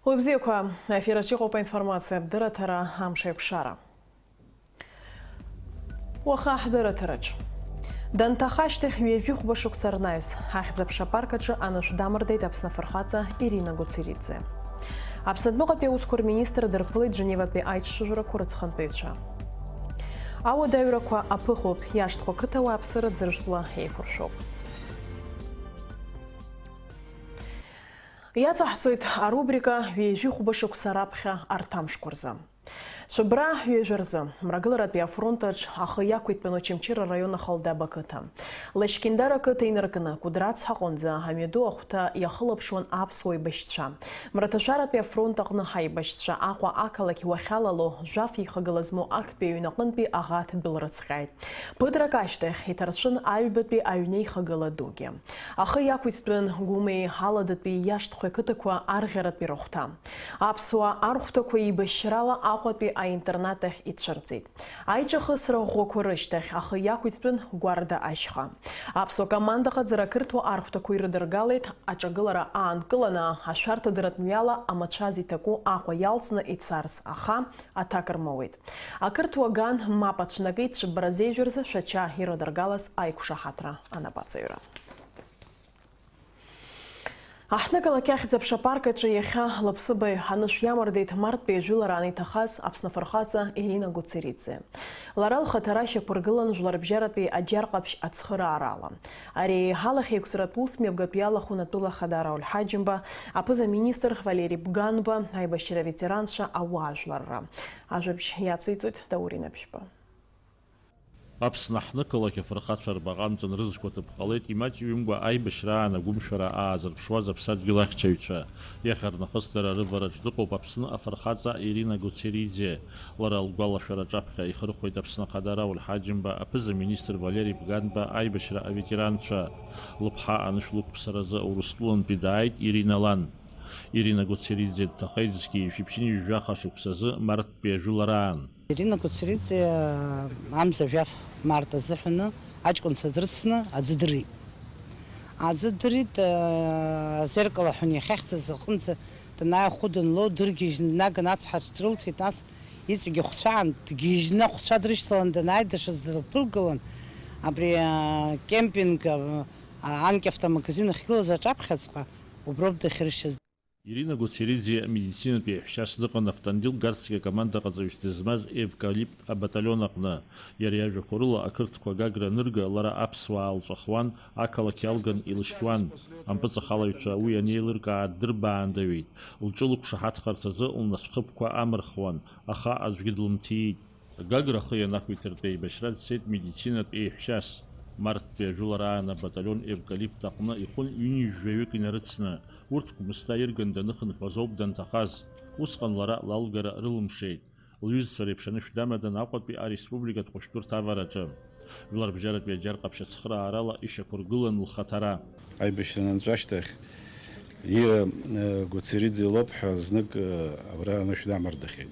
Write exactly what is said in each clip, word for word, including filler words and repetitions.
Уи бзиақәа, аефир аҿы иҟоуп аинформациатә дырраҭара «Амш еиқәшара». Уаха ҳдырраҭараҿ. Данҭаха ашьҭахь ҩажәи хәба шықәса рнаҩс, Ахьӡ-аԥша апарк аҿы анышә дамардеит Аԥсны афырхаҵа Ирина Гуцериӡе. Аԥсны адәныҟатәи аусқәа рминистр дырԥылеит Женеватәи аиҿцәажәарақәа рыҵхантәаҩцәа. Ауадаҩрақәа аԥыхуп, иашҭхәа қыҭа уааԥсыра ӡыржәтәла еиқәыршәоуп. Иаҵаҳҵоит арубрика «Ҩажәи хәба шықәса раԥхьа арҭ амшқәа рзы». Цәыббра ҩажәа рзы, Мрагыларатәи афронт аҿ ахы иақәиҭтәын Очамчыра араион Ахалдаба ақыҭа. Лашькьындар ақыҭа инаркны, Кәыдры ацҳа аҟынӡа амҩаду ахәҭа иахылаԥшуан аԥсуа еибашьцәа. Мраҭашәаратәи афронт аҟны ҳаибашьцәа Аҟәа ақалақь уахьалало, жәаф еихагыла змоу актәи аҩнаҟынтәи аӷа дәылрыцҟьааит. Ԥыҭрак ашьҭахь иҭарцәын аҩбатәи аҩнеихагыла дугьы. Ахы иақәиҭтәын Гәымеи Аладатәи Иашҭхәеи ақыҭақәа арӷьаратәи рыхәҭа. Аԥсуаа архәҭақәа еибашьрала Аҟәатәи аинтернат ахь ицәырҵит. Аиҿахысра ӷәӷәақәа рышьҭахь ахы иақәиҭтәын Гәарда ашьха. Аԥсуа команда ҟаҵара ақырҭуа архәҭақәа ирыдыргалеит, аҿагылара аанкыланы, ашәарҭадаратә мҩала амацәаз иҭаку Аҟәа иалҵны ицарц, аха аҭак рмоуит. Ақырҭуа ган мап ацәнакит цәыббра зеижә рзы Шәача ирыдыргалаз аиқәшаҳаҭра анапаҵаҩра. Аҳҭнықалақь Ахьӡ-аԥша апарк аҿы иахьа лыԥсыбаҩ анышә иамардеит Марттәи ажәылараан иҭахаз Аԥсны афырхаҵа Ирина Гуцериӡе. Лара лхаҭара шьақәыргылан Жәларбжьаратәи аџьар ҟаԥшь ацхыраарала. Ари еиҳа лахьеиқәҵаратә усмҩаԥгатә иалахәын атәыла ахада Рауль Ҳаџьымба, аԥыза-министр Валери Бганба, аибашьра аветеранцәа, ауаажәларра. Ажәабжь иациҵоит Даур Инаԥшьба. Аԥсны аҳҭнықалақь афырхацәа рбаҟа амҵан рызқәа ҭыԥ ҟалеит, имаҷҩымкәа аибашьраан агәымшәара аазырԥшуаз аԥсадгьыл ахьчаҩцәа. Иахьарнахыс дара рывараҿ дыҟоуп Аԥсны афырхаҵа Ирина Гуцериӡе. Лара лгәалашәара аҿаԥхьа ихырхәеит Аԥсны Ахада Рауль Ҳаџьымба, аԥыза-министр Валери Бганба, аибашьра аветеранцәа. Лыԥҳа анышә лықәԥсаразы Урыстәылантәи дааит Ирина лан. Ирина Гуцериӡе дҭахеит зқьи жәшәи ԥшьынҩажәи жәаха шықәсазы марттәи ажәылараан. Ирина Гуцериӡе амза жәаф март азыҳәаны аҷкәынцәа дрыцны аӡы дырит. Аӡы дырит, азеркало ҳәа иахьахьӡыз аҟынӡа данааи ахәы данлоу дыргьежьны днаган ацҳаҿ дрылҭеит, нас иҵегь ахәцәаан дгьежьны ахәцәа дрышьҭалан данааи даҽаӡә дырԥылгалан, абри, а, кемпинг, а, а, анкьа автомагазин ахьгылаз аҿаԥхьаҵәҟьа уброуп дахьыршьыз. Ирина Гуцериӡе амедицинатә еиҳәшьас дыҟан Автандил Гарцкиа акомандаҟаҵаҩыс дызмаз «Евкалипт» абаталион аҟны. Иара иажәақәа рыла, ақырҭқәа Гагра анырга, лара аԥсуаа лҵәахуан, ақалақь иалган илышьҭуан. Ампыҵахалаҩцәа уи анеилыркаа ддырбаандаҩит. Лҿы лықәшаҳаҭхарц азы лнацәхыԥқәа амырхуан, аха аӡәгьы длымҭиит. Гагра ахы ианақәиҭыртә еибашьра дцеит медицинатә еиҳәшьас. Марттәи ажәылараан абаталион «Евкалипт» аҟны ихәын ҩынҩажәаҩык инарыцны. Урҭ Гәмысҭа ирган даныхынҳәуаз ауп данҭахаз. Усҟан лара лалгара рылымшеит. Лҩызцәа реиԥш анышә дамадан Аҟәатәи ареспубликатә хәышәтәырҭа авараҿы. Жәларбжьаратәи аџьар ҟаԥшь ацхыраарала ишьақәыргылан лхаҭара. Аибашьра анынҵәа ашьҭахь, Ира, э, Гуцериӡе лоуп ҳәа знык, э, абра анышә дамардахьеит.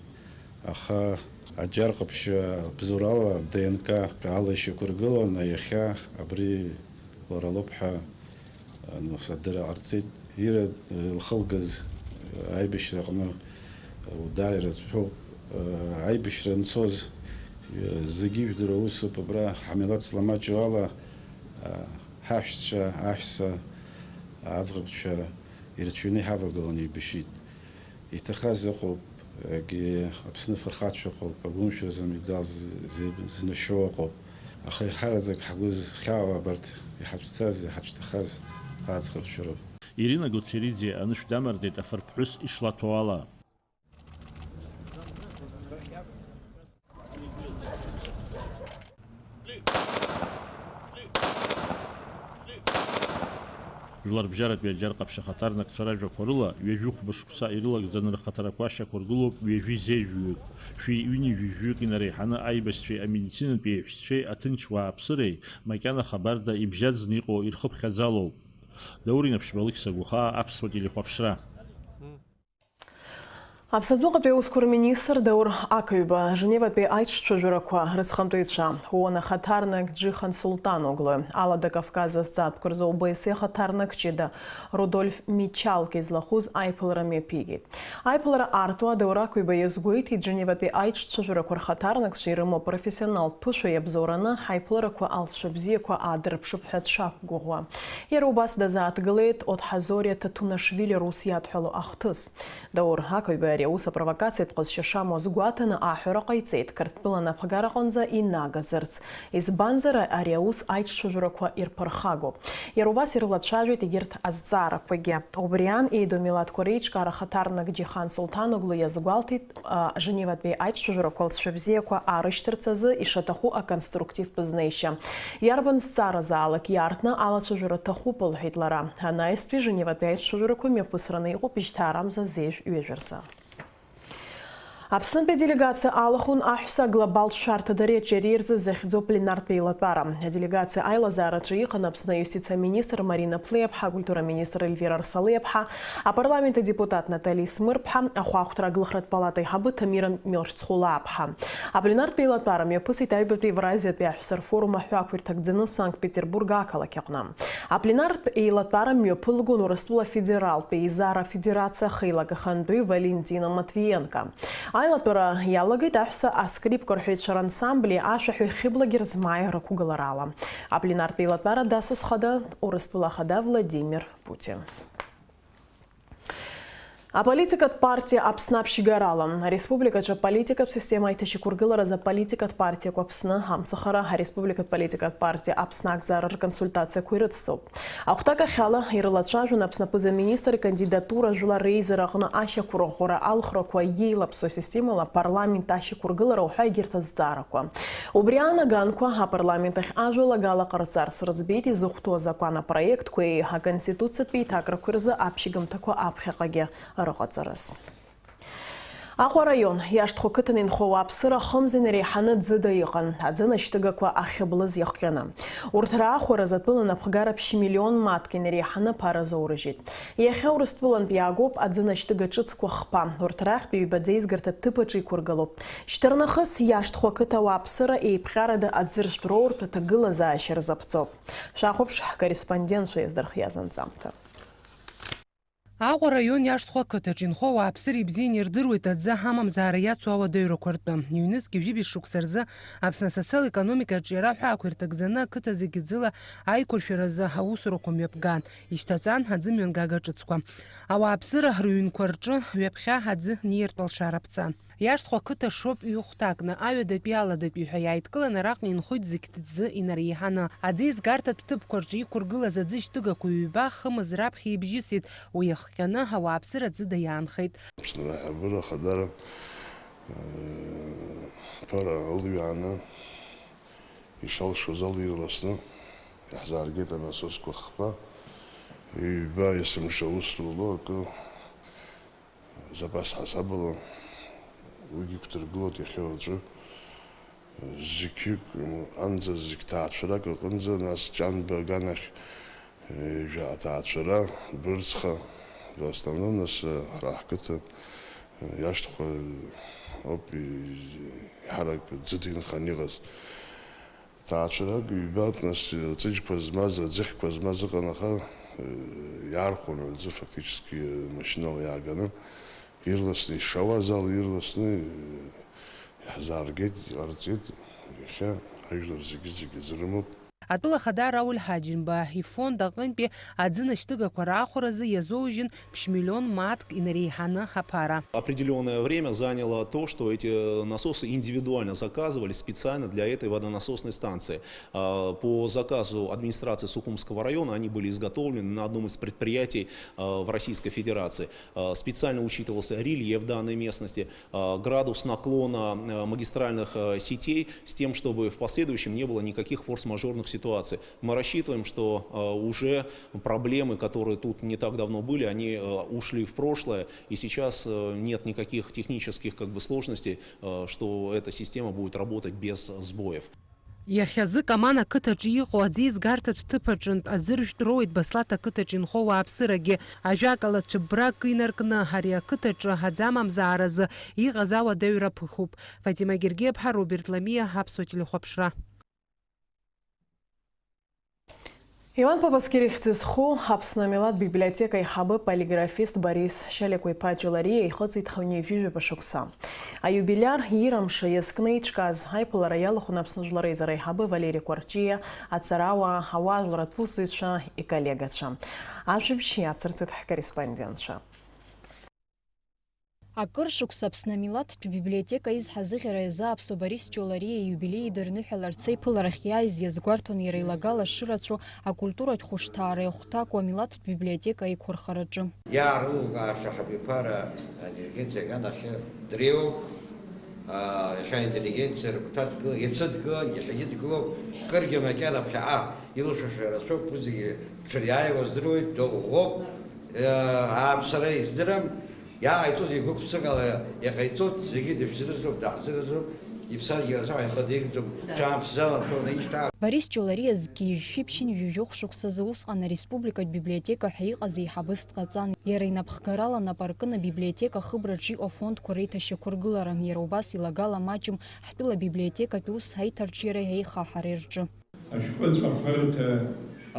Аха аџьар ҟаԥшь, э, бзоурала, Д Н К ала ишьақәыргылан, иахьа абри лара лоуп ҳәа, э, нас адырра ҟарҵеит. Ира, э, илхылгаз, э, аибашьраҟны, э, дааира рацәоуп. Э, аибашьра анцоз, э, зегьы ижәдыруа усуп, абра ҳамилаҭ зламаҷу ала, э, ҳаҳәшьцәа, аҳәса, аӡӷабцәа ирацәаҩны иҳавагылан еибашьит. Иҭахаз ыҟоуп, егьи Аԥсны афырхацәа ыҟоуп, агәымшәазы амедал з-, з-, знашьоу ыҟоуп. Аха иҳараӡак ҳгәы зхьаауа абарҭ иҳацәцаз, иҳацәҭахаз аӡӷабцәа роуп. Ирина Гуцериӡе анышә дамардеит афырԥҳәыс ишлаҭәо ала. Жәларбжьаратәи аџьар ҟаԥшь ахаҭарнакцәа ражәақәа рыла, ҩажәи хәба шықәса ирылагӡаны рхаҭарақәа шьақәыргылоуп ҩажәи зеижәҩык, шәи ҩынҩажәи жәаҩык инареиҳаны аибашьцәеи амедицинатә еиҳәшьцәеи аҭынч уааԥсыреи макьана хабарда ибжьаӡны иҟоу ирхыԥхьаӡалоуп. Даур Инаԥшьба, Алықьса Гәахаа, Аԥсуа телехәаԥшра. Аԥсны адәныҟатәи аусқәа рминистр Даур Ақаҩба Женеватәи аиҿцәажәарақәа рыҵхантәаҩцәа, ООН ахаҭарнак Џьихан Султаноглу, Алада Кавказ азҵаатәқәа рзы ОБСЕ ахаҭарнак ҷыда Рудольф Мичалки излахәыз аиԥылара мҩаԥигеит. Аиԥылара артуа Даур Ақаҩба иазгәеиҭеит, Женеватәи аиҿцәажәарақәа рхаҭарнакцәа ирымоу апрофессионалтә ԥышәа иабзоураны ҳаиԥыларақәа алҵшәа бзиақәа аадырԥшып ҳәа дшақәгәыӷуа. Иара убас дазааҭгылеит Отҳазориа Ҭаҭунашвили рус иадҳәало ахҭыс. Даур Ақаҩба ари аус апровокациатә ҟазшьа шамоу азгәаҭаны аҳәара ҟаиҵеит, Қырҭтәыла анапхгара аҟынӡа инагазарц. Избанзар, ари аус аиҿцәажәарақәа ирԥырхагоуп. Иара убас ирылацәажәеит егьырҭ азҵаарақәагьы. Убри аан, еидоу амилаҭқәа реиҿкаара ахаҭарнак Џьихан Султаноглу иазгәалҭеит, а, Женеватәи аиҿцәажәарақәа алҵшәа бзиақәа аарышьҭырц азы ишаҭаху аконструктивтә знеишьа. Иарбан зҵааразаалак иаартны алацәажәара ҭахуп, лҳәеит лара. Анаҩстәи Женеватәи аиҿцәажәарақәа мҩаԥысраны иҟоуп жьҭаарамза зежә ҩажәа рзы. Аԥснытәи аделегациа алахәын аҳәса аглобалтә шәарҭадареи аҷареи рзы захьӡу апленартә еилатәара. Аделегациа аилазаараҿы иҟан Аԥсны аиустициа аминистр Марина Плеиаԥҳа, акультура аминистр Ельвира Арсалиаԥҳа, апарламент адепутат Натали Смырԥҳа, ахәаахәҭра аглыхратә палата аиҳабы Ҭамира Милшцхәлааԥҳа. Апленартә еилатәара мҩаԥысит аҩбатәи Евразиатәи аҳәса рфорум аҳәаақәа ирҭагӡаны Санкт-Петербург ақалақь аҟны. Апленартә еилатәара мҩаԥылгон Урыстәыла Афедералтә Еизара Афедерациа ахеилак ахантәаҩы Валентина Матвиенко. Аилатәара иалагеит аҳәса аскрипка рҳәаҩцәа рансамбли ашәаҳәаҩ Хьыбла Герзмаиа рықәгыларала. Апленартә еилатәара дасас хада Урыстәыла Ахада Владимир Путин. Аполитикатә партиа Аԥсны аԥшьгарала ареспубликаҿы аполитикатә система аиҭашьақәыргыларазы аполитикатә партиақәа Аԥсны амцахара ареспубликатә политикатә партиа Аԥсны акзаара рконсультациақәа ирыцҵоуп. Ахәҭакахьала ирылацәажәон Аԥсны аԥыза-министр икандидатура жәлар реизара аҟны ашьақәырӷәӷәара алхрақәа иеилаԥсоу асистемала апарламент ашьақәыргылара уҳәа егьырҭ азҵаарақәа. Убри аан аганқәа апарламент ахь ажәалагала ҟарҵарц рыӡбеит изыхәҭоу азакәанопроектқәеи аконституциатә еиҭакрақәеи рзы аԥшьгамҭақәа аԥхьаҟагьы рыҟаҵараз. Аҟәа араион иашҭхәа қыҭан инхо ауааԥсыра ахымз инареиҳаны ӡыда иҟан. Аӡы нашьҭыгақәа ахьыблыз иахҟьаны. Урҭ раахәараз атәыла напхгара ԥшь миллион маҭк инареиҳаны аԥара азоурыжьит. Иахьа Урыстәылантә иаагоуп аӡы нашьҭыга ҿыцқәа хԥа. Урҭ рахьтә ҩбаӡа еизгарҭа ҭыԥ аҿы иқәыргылоуп. Шьҭарнахыс иашҭхәа қыҭа ауааԥсыра еиԥҟьарада аӡыржәтә роуртә аҭагылазаашьа рзаԥҵоуп. Шәахәаԥш, ҳкорреспондентцәа иаздырхиаз анҵамҭа. Аҟәа араион иашҭхәа ақыҭаҿ инхо ауааԥсыра ибзианы ирдыруеит аӡы амамзаара иацу ауадаҩрақәа ртәы. Ҩнызқьи жәибжь шықәса рзы Аԥсны асоциал-економикатә аҿиара аҳәаақәа ирҭагӡаны ақыҭа зегьы ӡыла аиқәыршәаразы аусурақәа мҩаԥган, ишьҭаҵан аӡы мҩангага ҿыцқәа. Ауааԥсыра рыҩнқәа рҿы ҩаԥхьа аӡы ниартә алшара ԥҵан. Иашҭхәа ақыҭа шоуп ҩ-хәҭакны, аҩадатәи аладатәи ҳәа иааидкыланы араҟны инхоит зқьи ӡы инареиҳаны. Аӡеизгарҭатә ҭыԥқәа рҿы иқәыргылаз аӡы шьҭыгақәа ҩба хымз раԥхьа ибжьысит, уи иахҟьаны ауааԥсыра ӡыда иаанхеит. Аԥсны аиҳабыра ахадара, э, ԥара ылҩааны ишалшоз ала ирласны иаҳзааргеит анасосқәа хԥа, ҩба есымша аус зуло акы. Запас ҳасабала уигьы иқәдыргылоит иахьа уаҵәы. Зқьҩык анӡа зқь ҭаацәарак рҟынӡа, нас Ҷанба аганахь ҩажәа аҭаацәара, Бырцха, в основном, нас ҳара ҳқыҭа иашҭхәа ауп иҳарак ӡыда инханы иҟаз. Ҭаацәарак ҩбак, нас, аҵыџьқәа змаз, аӡыхьқәа змаз ыҟан, аха, э, иаархәон аӡы фактически машьынала иааганы, ирласны ишауаз ала, ирласны, э, иаҳзааргеит, иҟарҵеит, иахьа ажәлар зегьы-зегьы аӡы рымоуп. Атәыла ахада Рауль Ҳаџьымба ифонд аҟынтәи аӡы нашьҭыгақәа раахәаразы иазоужьын ԥшь миллион маҭк инареиҳаны аԥара. Определённое время заняло то, что эти насосы индивидуально заказывались специально для этой водонасосной станции. А, по заказу администрации Сухумского района они были изготовлены на одном из предприятий, а, в Российской Федерации. А, специально учитывался рельеф данной местности, а, градус наклона, а, магистральных, а, сетей с тем, чтобы в последующем не было никаких форс-мажорных ситуаций. Мы рассчитываем, что, а, уже проблемы, которые тут не так давно были, они, а, ушли в прошлое, и сейчас, а, нет никаких технических, как бы, сложностей, а, что эта система будет работать без сбоев. Иахьазы Каман ақыҭаҿы иҟоу аӡеизгарҭатә ҭыԥ аҿынтә аӡыржәтә роуеит Баслаҭ ақыҭаҿы инхо ауааԥсырагьы. Ажәакала, цәыббрак инаркны, ари ақыҭаҿы аӡы амамзааразы иҟаз ауадаҩра ԥыхуп. Фатима Гергиаԥҳа, Роберт Ламиа, Аԥсуа телехәаԥшра. Иоан Папаскир ихьӡ зху Аԥсны амилаҭ библиотека аиҳабы полиграфист Борис Шьаликәа-иԥа Ҷалариа ихыҵит хынҩажәижәаба шықәса. Аиубилиар иира мшы иазкны еиҿкааз аиԥылара иалахәын Аԥсны Жәлар Реизара аиҳабы Валери Кәарҷиа, аҵарауаа, ауаажәларратә усзуҩцәа, иколлегацәа. Ажәабжь иацырҵоит ҳкорреспондентцәа. Акыр шықәса Аԥсны амилаҭтә библиотека изҳазыӷьара иазааԥсо Борис Ҷолариа ииубилеи идырныҳәаларц аиԥыларахь иааиз иазгәарҭон иара илагала шырацәоу акультуратә хәышҭаареи ахәҭакәу амилаҭтә библиотека аиқәырхараҿы. Иаарылукааша ҳабиԥара аинтеллигенциа аганахьы дреиуоуп. Иахьа аинтеллигенциа рыгәҭа дгылан, иацы дгылан, иахьагьы дгылоуп, кыргьы макьана ԥхьаҟа илшаша рацәоуп, уи зегьы дшыриааиуа здыруеит, дыӷәӷәоуп, ааԥсара издырам. Иааҟаиҵоз игәык-ԥсыкала иҟаиҵоит, зегьы дышәзыразуп, даҳзыразуп, иԥсадгьыл азы ҳаихадигӡом, ҽаамҭазы аларҵәо наишьҭаҳ. Борис Ҷолариа зқьи жәшәи ԥшьынҩажәи жәохә шықәсазы усҟан ареспубликатә библиотека ҳәа иҟаз еиҳабыс дҟаҵан. Иара инапхгарала нап аркын абиблиотека ахыбраҿы иҟоу афондқәа реиҭашьақәыргылара, иара убас илагала маҷым ҳтәыла абиблиотекатә ус аиҭарҿиареи аихаҳареи рҿы. Ашәҟәы ҵәахырҭа,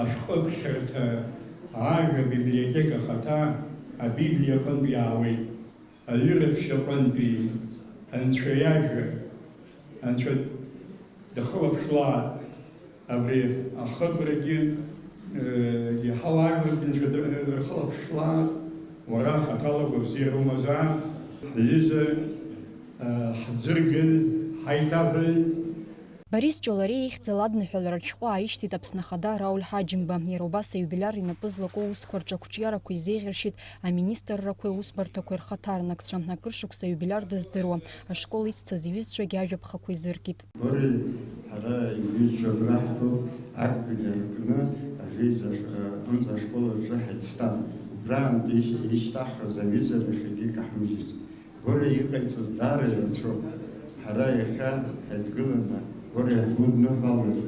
ашәҟәы ԥхьарҭа, ажәа абиблиотека ахаҭа абиблиа аҟынтә иаауеит, аҩыра ԥшьаҟынтәи, Анцәа иажәа, Анцәа дахылаԥшлааит, абри ахыбрагьы, э, иаҳа уаажәларгьы Анцәа дырхылаԥшлааит, уара хаҭала гәабзиара умазаап, ҳҩыза, э, ҳӡырган, ҳаиҭаҳәаҩ. Борис Ҷолариа ихьӡала адныҳәаларатә шәҟәы ааишьҭит Аԥсны Ахада Рауль Ҳаџьымба. Иара убас аиубилиар инапы злаку аусқәа рҿы ақәҿиарақәа изеиӷьаршьеит аминистррақәеи аусбарҭақәеи рхаҭарнакцәа. Акыр шықәса аиубилиар дыздыруа, ашкол ицҭаз иҩызцәагьы ажәаԥхақәа изыркит. Гәырҩеи ҳара иҩызцәа абра ҳтәоуп, актәи иаркны ажәеиза ш-, аҟынӡа ашкол аҿы ҳаицҭан. Убраантәи ишь-, ишьҭаҳхыз аҩыза иахьагьы икаҳмыжьыц. Гәырҩа иҟаиҵаз даара ирацәоуп. Ҳара иахьа ҳаидгыланы, Гәырҩа ҳгәыдныҳәалоит,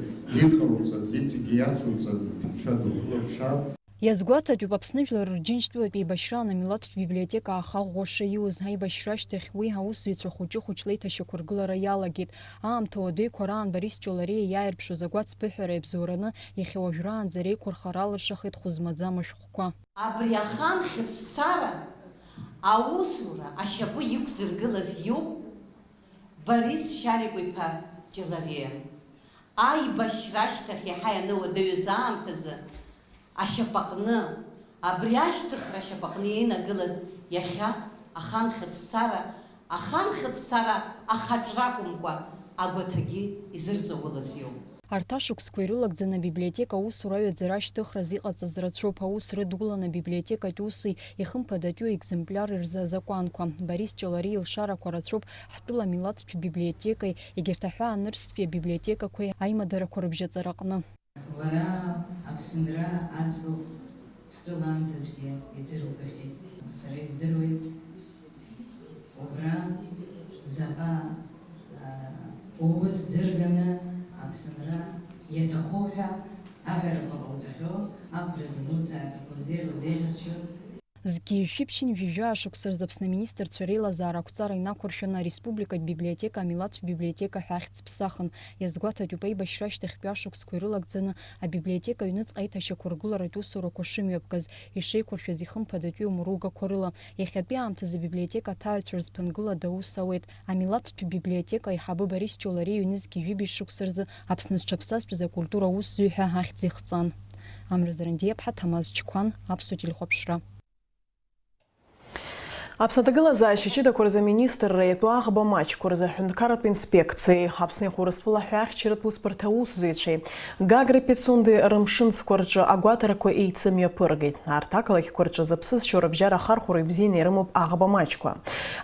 иҟауҵаз иҵегьы иацуҵаны, Анцәа духылаԥшааит. Иазгәаҭатәуп Аԥсны Жәлар Рџьынџьтәылатә еибашьраан амилаҭтә библиотека аахаӷәӷәаша иуз. Аибашьра ашьҭахь уи аусзуҩцәа хәыҷы-хәыҷла еиҭашьақәыргылара иалагеит. Аамҭа уадаҩқәа раан Борис Ҷолариа иааирԥшуаз агәацԥыҳәара иабзоураны, иахьа уажәраанӡа реиқәырхара алыршахеит хәы змаӡам ашәҟәқәа. Абри ахан хьыҵәцара аусура ашьапы иқәзыргылаз иоуп Борис Шьарикәа-иԥа Ҷалариа. Аибашьра ашьҭахь иаҳа иануадаҩыз аамҭазы ашьапаҟны, абри ашьҭыхра ашьапаҟны инагылаз иахьа ахан хьыҵәцара, ахан хьыҵәцара ахаҿра акәымкәа, агәаҭагьы изырҵаулаз иоуп. Арҭ ашықәсқәа ирылагӡаны абиблиотека аусура аҩаӡара ашьҭыхраз иҟаҵаз рацәоуп, аус рыдулан абиблиотекатә уси ихымԥадатәиу аекземпляр рзы азакәанқәа. Борис Ҷалариа илшарақәа рацәоуп ҳтәыла амилаҭтә библиотекеи егьырҭ аҳәаанырцәтәи абиблиотекақәеи аимадарақәа рыбжьаҵараҟны. Уара Аԥсынра аӡбахә ҳтәыла аамҭазгьы иӡырукахьеит. Сара издыруеит, убра заҟа, а, уус ӡырганы Аԥсынра иаҭаху ҳәа аҳәарақәа ҟауҵахьоу, ақәра дымоуӡааит, агәабзиара узеиӷьасшьоит. Зқьи жәшәи ԥшьынҩажәи жәаа шықәса рзы Аԥсны аминистрцәа реилазаара ақәҵара инақәыршәаны ареспубликатә библиотека амилаҭтә библиотека ҳәа ахьӡ ԥсахын. Иазгәаҭатәуп аибашьра ашьҭахьтәи ашықәсқәа ирылагӡаны абиблиотека аҩныҵҟа аиҭашьақәыргыларатә усурақәа шымҩаԥгаз, ишеиқәыршәаз ихымԥадатәиу мругақәа рыла. Иахьатәи аамҭазы абиблиотека аҭаҩцәа рзы ԥынгылада аус ауеит. Амилаҭтә библиотека аиҳабы Борис Ҷолариа ҩнызқьи жәибжь шықәса рзы Аԥсны зҽаԥсазтәыз акультура аусзуҩ ҳәа ахьӡ ихҵан. Амра Зарандиаԥҳа, Ҭамаз Чқәан, Аԥсуа телехәаԥшра. Аԥсны аҭагылазаашьа ҷыдақәа рзы аминистрра иатәу аӷба маҷқәа рзы аҳәынҭқарратә инспекциеи Аԥсны иахьурыстәыла ҳәаахьчаратә усбарҭа аусзуҩцәеи Гагра Пицунде рымшынҵқәа рҿы агәаҭарақәа еицымҩаԥыргеит. Арҭ ақалақьқәа рҿы зыԥсызшьо рыбжьара ахархәара ибзианы ирымоуп аӷба маҷқәа.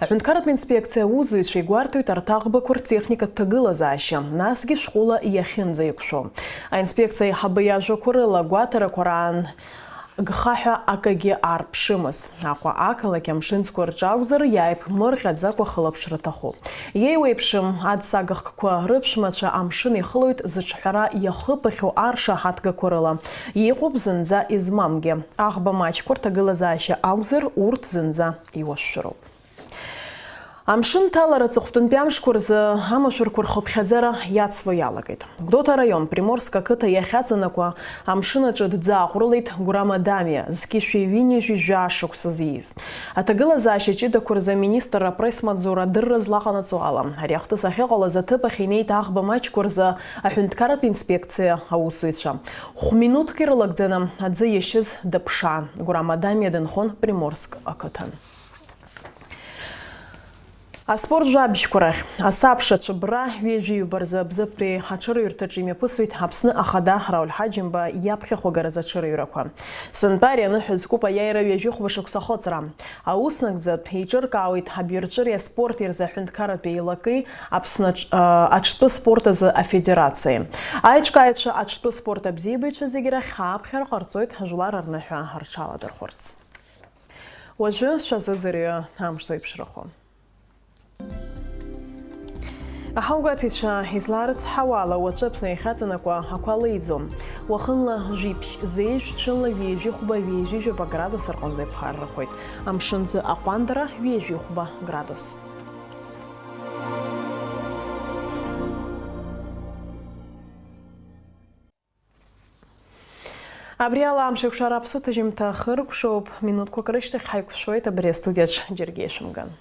Аҳәынҭқарратә инспекциа аусзуҩцәа игәарҭоит арҭ аӷбақәа ртехникатә ҭагылазаашьа, насгьы шәҟәыла иахьынӡаиқәшәо. Аинспекциа аиҳабы иажәақәа рыла, агәаҭарақәа раан Гхаҳәа акагьы аарԥшымызт. Аҟәа ақалақь амшын цқәа рҿы акәзар, иааиԥмырҟьаӡакәа хылаԥшра аҭахуп. Иеиуеиԥшым, аӡсагыхкқәа рыԥшәмацәа амшын ихылоит зыҿҳәара иахыԥахьоу аршаҳаҭгақәа рыла. Иҟоуп зынӡа измамгьы. Аӷба маҷқәа рҭагылазаашьа акәзар, урҭ зынӡа иуашәшәыроуп. Амшын ҭалара аҵыхәтәантәи амшқәа рзы амашәырқәа рхыԥхьаӡара иацло иалагеит. Гәдоуҭа араион Приморск ақыҭа иахьаҵанакуа амшын аҿы дӡааҟәрылеит Гәрам Адамиа, зқьышәи ҩынҩажәи жәаа шықәса зииз. Аҭагылазаашьа ҷыдақәа рзы аминистрра апресс-маҵзура адырра злаҟанаҵо ала, ари ахҭыс ахьыҟалаз аҭыԥ ахь инеит аӷба маҷқәа рзы аҳәынҭқарратә инспекциа аусзуҩцәа. Хә-минуҭк ирылагӡаны аӡы иашьыз дыԥшаан, Гурам Адамиа дынхон Приморск ақыҭан. Аспорт жәабжьқәа рахь. Асабша цәыббра ҩажәи ҩба рзы Бзыԥтәи аҽырҩрҭаҿы имҩаԥысуеит Аԥсны Ахада Рауль Ҳаџьымба иаԥхьахәагаразы аҽырҩрақәа. Сынтәа ари аныҳәа зкуп аиааира ҩажәи хәба шықәса ахыҵра. Аус нагӡатә еиҿыркаауеит абаҩрҵәыреи аспорти рзы аҳәынҭқарратә еилаки Аԥсны аҿ-, а, аҽтәы спорт азы афедерациеи. Аиҿкааҩцәа аҽтәы спорт абзиабаҩцәа зегьы рахь ааԥхьара ҟарҵоит жәлар рныҳәа рҽаладырхәырц. Уажәы шәазыӡырҩы амш зеиԥшрахо. Аҳаугәаҭаҩцәа излаарыцҳауа ала, уаҵәы Аԥсны иахьаҵанакуа ақәа леиӡом. Уахынла жәиԥшь зеижә, ҽынла ҩажәи хәба, ҩажәи жәаба градус рҟынӡа иԥхаррахоит. Амшын ӡы аҟәандара ҩажәи хәба градус. Абри ала амш еиқәшара аԥсуа ҭыжьымҭа хыркәшоуп. Минуҭқәак рышьҭахь ҳаиқәшәоит абри астудиаҿ џьаргьы ишәымган.